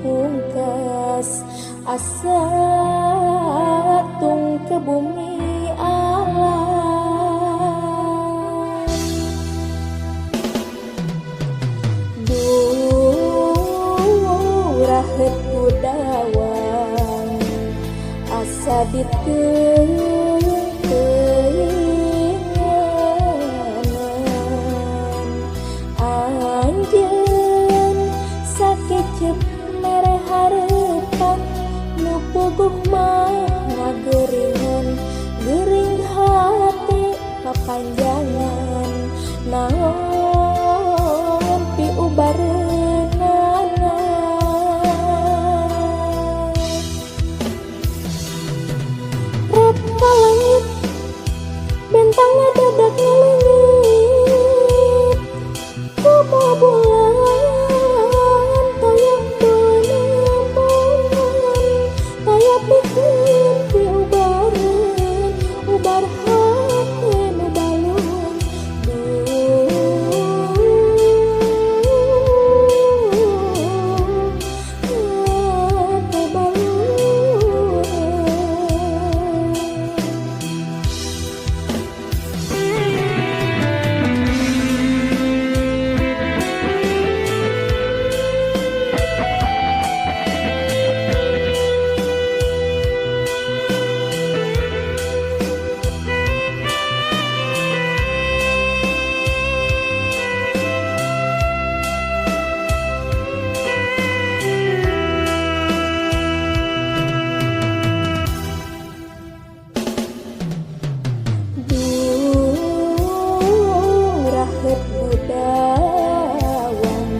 Pungkas asa tung ke bumi alam. Duh rahet budawang asa diteuing-teuingan anjeun sakecep mere harepan nu puguh mah ngageuringan geuring hate papanjangan naon piubareunana. Ret ka langit bentang ngadadak ngaleungit komo bulan taya penembangan taya pikeun piubareun ubar hate nu balun. Duh hate balun. Duh rahet budawang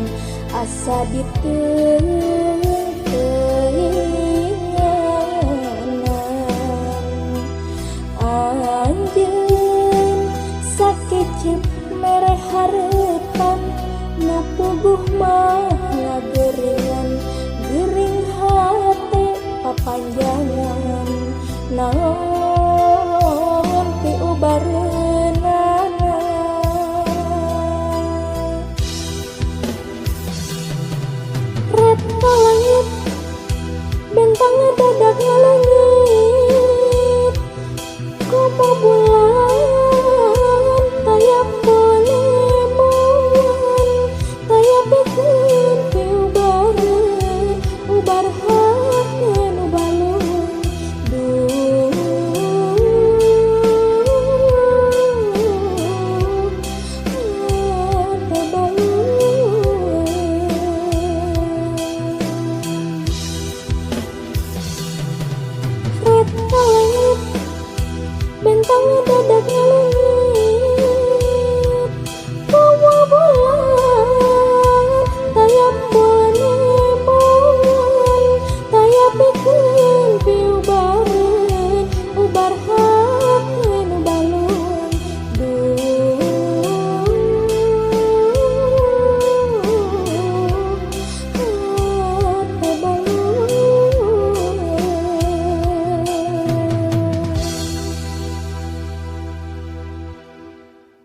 asa diteuing-teuingan anjeun sakecep mere harepan nu puguh mah ngageuringan geuring hate papanjangan naon piubareunana. Ret ka langit bentang ngadadak ngaleungit.